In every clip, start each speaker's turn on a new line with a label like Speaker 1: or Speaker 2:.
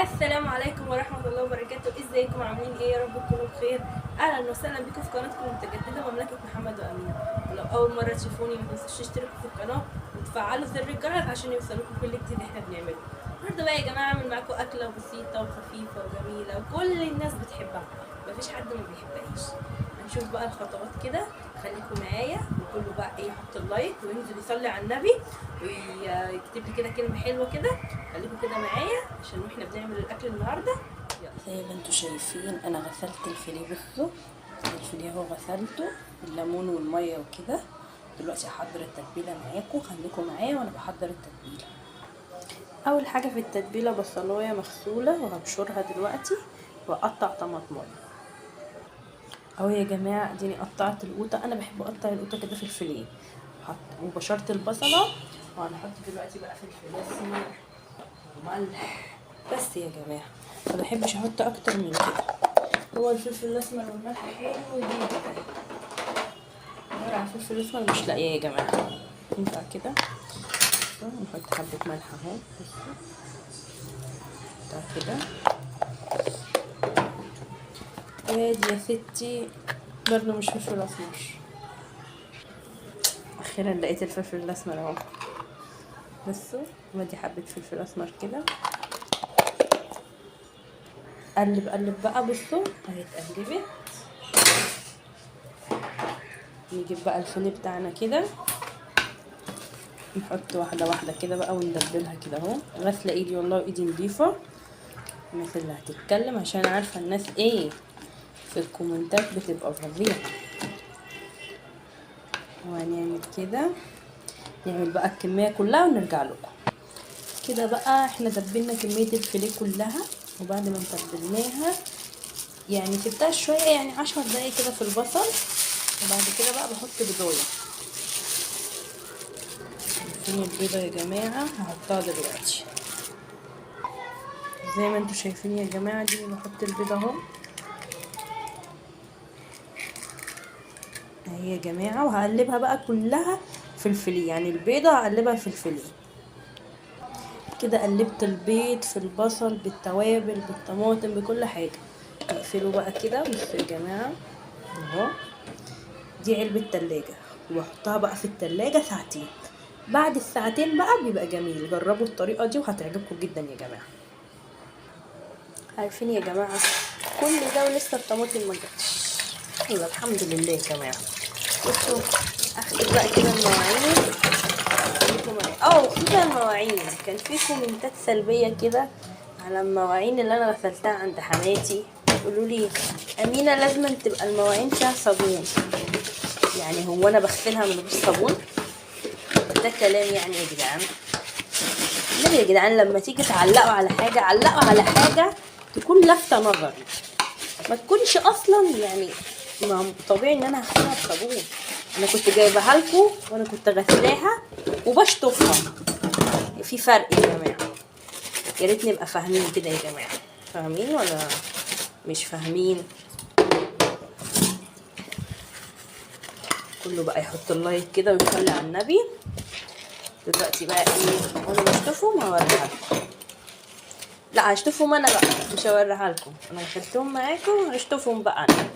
Speaker 1: السلام عليكم ورحمة الله وبركاته. ازيكم عاملين ايه؟ يا رب تكونوا بخير. اهلا وسهلا بكم في قناتكم المتجددة مملكة محمد وأمينة. ولو اول مرة تشوفوني ما تنسوش تشتركوا في القناة وتفعلوا زر الجرس عشان يوصلكم كل جديد احنا بنعمله. النهارده بقى يا جماعة اعمل معاكم اكلة بسيطة وخفيفة وجميلة وكل الناس بتحبها، مفيش حد ما بيحبهاش. هنشوف بقى الخطوات كده، خليكم معايا وكله بقى ايه، يحط ال like وينزل يصلي على النبي ويكتب لي كده كلمة حلوة كده. خليكم كده معايا عشان واحنا بنعمل الاكل النهارده. يلا زي ما انتم شايفين انا غسلت الفيليه، بصوا الفيليه اهو غسلته بالليمون والمية وكده. دلوقتي هحضر التتبيله معاكم، خليكم معايا وانا بحضر التتبيله. اول حاجة في التتبيله بصلايه مغسوله وهبشرها دلوقتي، واقطع طماطمايه اهو يا جماعة. اديني قطعت القوطه، انا بحب اقطع القوطه كده في الفيليه، وبشرت البصله. وهنحط دلوقتي بقى فلفل اسمر وملح بس يا جماعة، ما بحبش احط اكتر من كده. هو الفلفل الاسمر والملح حلو جدا. بدور على الفلفل الاسمر مش لاقيه يا جماعة، ينفع كده؟ نحط حبه ملح اهو، بصوا كده. وادي يا ستي برضه مش فلفل اسمر، اخيرا لقيت الفلفل الاسمر اهو. بصوا وادي حبه فلفل اسمر كده، قلب قلب بقى. بصوا اهي اتقلبت. نجيب بقى الفيليه بتاعنا كده، نحط واحدة واحدة كده بقى وندبلها كده اهو. غاسله ايدي والله، ايدي نضيفه. الناس اللي هتتكلم عشان عارفه الناس ايه في الكومنتات بتبقى فظيعة. وهنعمل كده، نعمل بقى الكمية كلها ونرجع لكم. كده بقى احنا دبلنا كمية الفيليه كلها، وبعد ما تبلناها يعني سبتها شوية، يعني 10 دقايق كده في البصل. وبعد كده بقى بحط بيضايه. فين البيضة يا جماعة؟ هحطها دلوقتي زي ما انتم شايفين يا جماعة. دي بحط البيضة اهو اهي يا جماعة، وهقلبها بقى كلها في الفيليه، يعني البيضة هقلبها في الفيليه كده. قلبت البيض في البصل بالتوابل بالطماطم بكل حاجة. نقفله بقى كده. بصوا يا جماعة اهو، دي علبة تلاجة، وبحطها بقى في التلاجة ساعتين. بعد الساعتين بقى بيبقى جميل. جربوا الطريقة دي وهتعجبكم جدا يا جماعة. عارفين يا جماعة كل ده ولسه الطماطم ما جاتش، يلا الحمد لله يا جماعة. بصوا اخد بقى كده المواعين، خصوصا المواعين. كان في كومنتات سلبية كده على المواعين اللي انا غسلتها عند حماتي، يقولوا لي امينه لازم تبقى المواعين فيها صابون. يعني هو انا بغسلها من غير صابون؟ ده كلام يعني يا جدعان؟ النبي يا جدعان لما تيجي تعلقوا على حاجة، علقوا على حاجة تكون لافته نظري، ما تكونش اصلا يعني ما طبيعي ان انا هغسلها بصابون. انا كنت جايبها لكم وانا كنت غسلاها وبشطفها، في فرق يا جماعة. يا ريت نبقى فاهمين كده يا جماعة، فاهمين ولا مش فاهمين؟ كله بقى يحط ال like كده ويصلي على النبي. دلوقتي بقى ايه، وانا بشطفهم هوريها لكم. لا هشطفهم انا بقى، مش هوريها لكم، انا غسلتهم معاكم، هشطفهم بقى انا.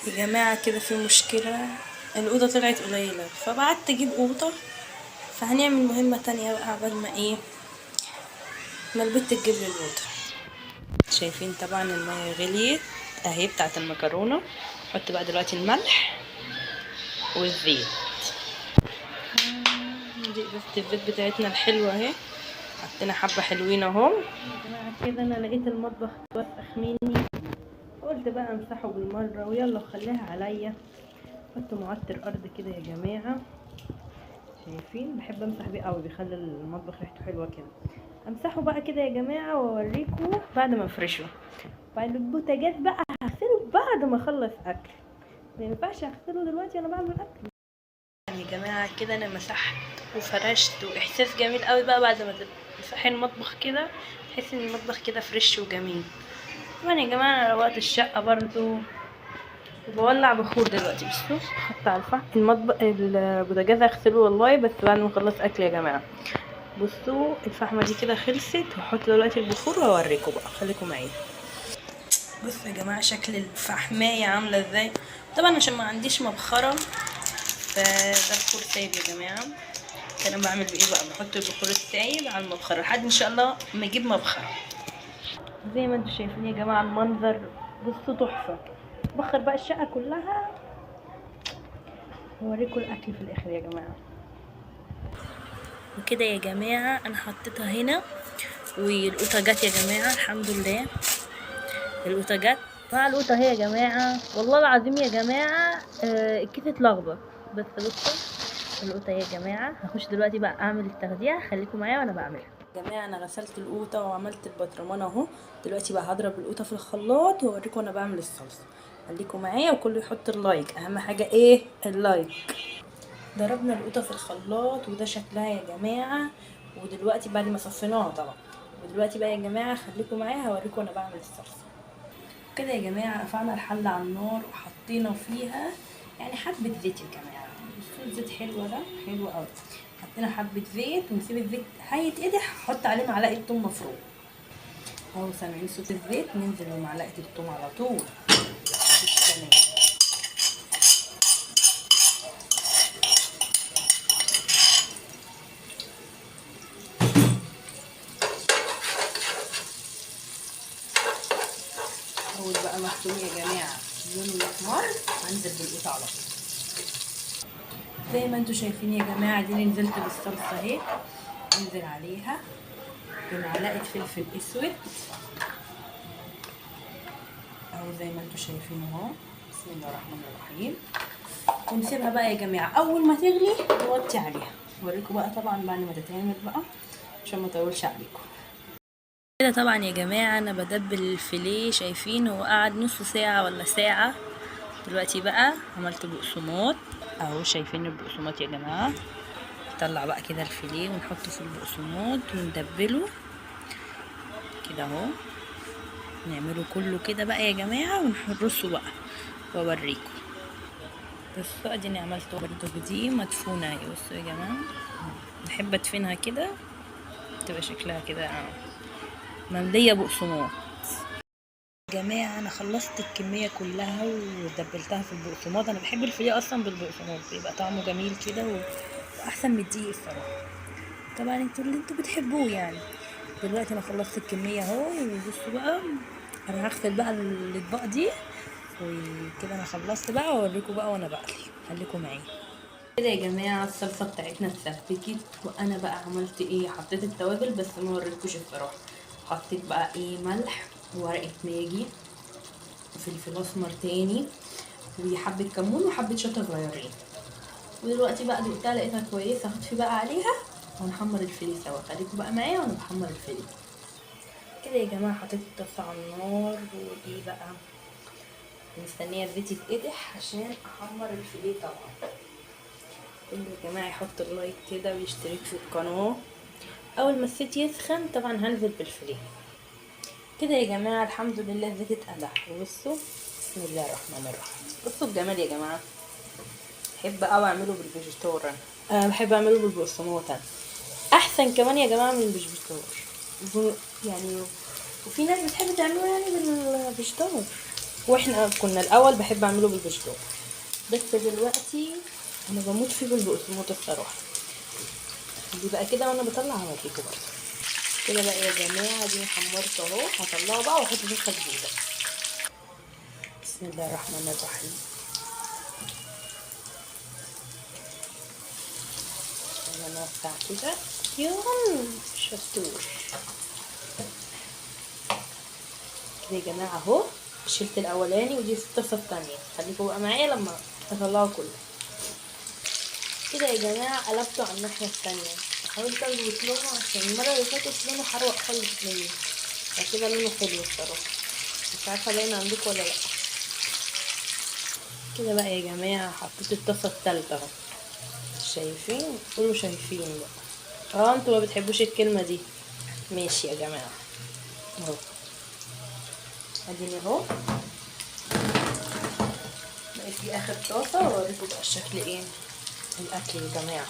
Speaker 1: يا جماعة كده في مشكلة، الأوضة طلعت قليلة فبعت اجيب قوطة، فهنعمل مهمة تانية بقى عبال ما ايه، ما البت تجيب لي القوطة. شايفين طبعا المية غليت اهي بتاعت المكرونة. حط بقى دلوقتي الملح والزيت. دي ازازة الزيت بتاعتنا الحلوة اهي، حطينا حبة حلوين اهو يا جماعة. كده انا لقيت المطبخ اتوسخ مني، قلت بقى امسحه بالمرة ويلا خليها عليا. حط معطر ارض كده يا جماعة، شايفين بحب امسح بيه قوي، بيخلي المطبخ ريحته حلوة كده. امسحه بقى كده يا جماعة واوريكم بعد ما افرشه. بعد البوتاجاز بقى هغسله بعد ما اخلص اكل، ما ينفعش اغسله دلوقتي انا بعمل اكل. يا جماعة كده انا مسحت وفرشت، واحساس جميل قوي بقى بعد ما تمسحي المطبخ كده، تحسي ان المطبخ كده fresh وجميل. طبعا يا جماعة انا روقت الشقة برضو، بولع بخور دلوقتي. بصوا حط على الفحم المطبخ البوتاجاز اغسله والله، بس بعد ما اخلص اكل يا جماعة. بصوا الفحمه دي كده خلصت، وهحط دلوقتي البخور واوريكم بقى، خليكم معايا. بصوا يا جماعة شكل الفحمايه عامله ازاي. طبعا عشان ما عنديش مبخره فده بخور سايب يا جماعة. انا بعمل بايه بقى؟ بحط البخور السايب على المبخره لحد ان شاء الله ما اجيب مبخره. زي ما انتم شايفين يا جماعة المنظر بصوا تحفة. بخر بقى الشقة كلها، هوريكم الاكل في الاخر يا جماعة. وكده يا جماعة انا حطيتها هنا، والقوطه جت يا جماعة الحمد لله. القوطه جت مع القوطه اهي يا جماعة، والله العظيم يا جماعة الكيس اتلخبط، بس بصوا القوطه يا جماعة. هخش دلوقتي بقى اعمل التغذية، خليكم معايا وانا بعملها. يا جماعة انا غسلت القوطه وعملت البطرمان اهو. دلوقتي بقى هضرب القوطه في الخلاط واوريكم وانا بعمل الصلصه. خليكم معايا وكله يحط ال like، اهم حاجة ايه؟ ال like. ضربنا القوطه في الخلاط وده شكلها يا جماعة. ودلوقتي بعد ما صفيناها طبعا، ودلوقتي بقى يا جماعة خليكم معايا هوريكم وانا بعمل الصلصه. كده يا جماعة رفعنا الحلة على النار وحطينا فيها يعني حبه زيت يا جماعة. بصوا الزيت حلو ده، حلو قوي. حطينا حبه زيت ونسيب الزيت هيتقدح، هحط عليه معلقه ثوم مفروم اهو. سامعين صوت الزيت؟ ننزل بمعلقه الثوم على طول. تمام. اول بقى ما الثوم يا جماعة لونه احمر هنزل بالقوطه على طول. زي ما انتم شايفين يا جماعة دي نزلت بالصلصه اهي، انزل عليها بمعلقه فلفل اسود اهو زي ما انتم شايفين اهو. بسم الله الرحمن الرحيم. ونسيبها بقى يا جماعة اول ما تغلي نوطي عليها. اوريكم بقى طبعا بعد ما تتعمل بقى عشان ما اطولش عليكم. كده طبعا يا جماعة انا بدبل الفيليه، شايفين هو قعد نص ساعة ولا ساعة. دلوقتي بقى عملت بقسماط اهو، شايفين البقسماط يا جماعة. نطلع بقى كده الفيليه ونحطه في البقسماط وندبله كده اهو، نعمله كله كده بقى يا جماعة ونحرسه بقى واوريكم. بصوا اديني عملته برضو دي مدفونة اهي. بصوا يا جماعة بحب ادفنها كده، تبقى شكلها كده ممليه بقسماط. يا جماعة انا خلصت الكمية كلها ودبلتها في البقسماط. انا بحب الفيليه اصلا بالبقسماط، بيبقى طعمه جميل كده واحسن من الدقيق الصراحة. طبعا انتوا اللي انتوا بتحبوه يعني. دلوقتي انا خلصت الكمية اهو. وبصوا بقى انا هغسل بقى الاطباق دي وكده، انا خلصت بقى واوريكم بقى وانا بقلي. خليكم معايا كده يا جماعة. الصلصه بتاعتنا اتسبكت، وانا بقى عملت ايه؟ حطيت التوابل بس ما وريتكوش الصراحة. حطيت بقى ايه؟ ملح وورقة ماجي وفلفل اسمر تاني وحبه كمون وحبه شطه صغيرين. ودلوقتي بقى دقتها لقيتها كويسة، هطفي بقى عليها ونحمر الفيليه سوا. خليكم بقى معايا وانا بحمر الفيليه. كده يا جماعة حطيت الطاسه على النار، وايه بقى مستنيه الزيت يتقدح عشان احمر الفيليه. طبعا كله يا جماعة يحط ال like كده ويشترك في القناة. اول ما الزيت يسخن طبعا هنزل بالفيليه. كده يا جماعة الحمد لله الزيت اتقدح. وبصوا بسم الله الرحمن الرحيم، بصوا الجمال يا جماعة. بحب قوي اعمله بالفيجيتار، انا بحب اعمله بالبقسماط احسن كمان يا جماعة من الفيجيتار يعني. وفي ناس بتحب تعمله يعني بالفيجيتار، واحنا كنا الاول بحب اعمله بالفيجيتار، بس دلوقتي انا بموت فيه بالبقسماط الصراحة. دي بقى كده وانا بطلع هوريكم برضه. كده بقى يا جماعة دي حمرت اهو، هطلعه بقى واحط صلصه جديدة. بسم الله الرحمن الرحيم. انا نوسع كده يلا شطور كده يا جماعة اهو. شلت الاولاني ودي الطاسه الثانية، خليكم بقى معايا لما اطلعه كله. كده يا جماعة قلبته على الناحية الثانية، حاولت اظبط لونه عشان المرة اللي فاتت لونه حروق خالص مني، فكده لونه حلو الصراحة. مش عارفه باين عندكم ولا لا. كده بقى يا جماعة حطيت الطاسه الثالثة اهو، شايفين؟ قولوا شايفين بقى. انتوا ما بتحبوش الكلمة دي، ماشي يا جماعة اهو. اديني اهو بقت دي اخر طاسه، واوريكم بقى الشكل ايه الاكل يا جماعة.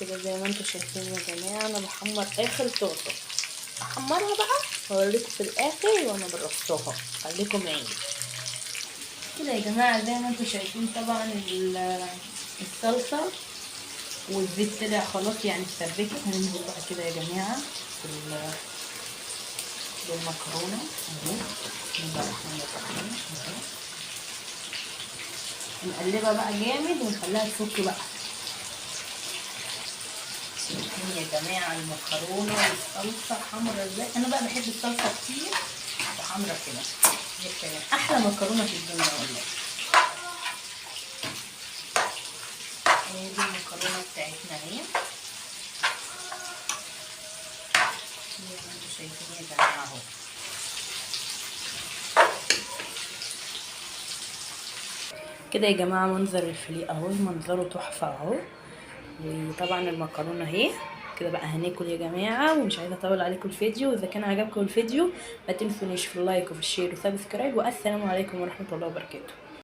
Speaker 1: كده زي ما انتم شايفين يا جماعة انا بحمر اخر طاسه، احمرها بقى واوريكم في الاخر وانا برصها، خليكم معايا كده يا جماعة. زي ما انتم شايفين طبعا الصلصه والزيت طلع خلاص، يعني اتسبكت. هننزل بقى كده يا جماعة بالمكرونه اهو، بسم الله الرحمن الرحيم اهو. نقلبها بقى جامد ونخليها تفك بقى. شايفين يا جماعة المكرونه والصلصه حمرا ازاي؟ انا بقى بحب الصلصه كتير وحمرا كده، يا سلام، احلى مكرونه في الدنيا والله. ادي المكرونه بتاعتنا اهي زي ما انتم شايفين يا جماعة اهو. كده يا جماعة منظر الفيليه اهو، منظره تحفة اهو، وطبعا المكرونه اهي. كده بقى هناكل يا جماعة، ومش عايزه اطول عليكم الفيديو. واذا كان عجبكم الفيديو ما تنسونيش في ال like وفي ال share و subscribe، والسلام عليكم ورحمة الله وبركاته.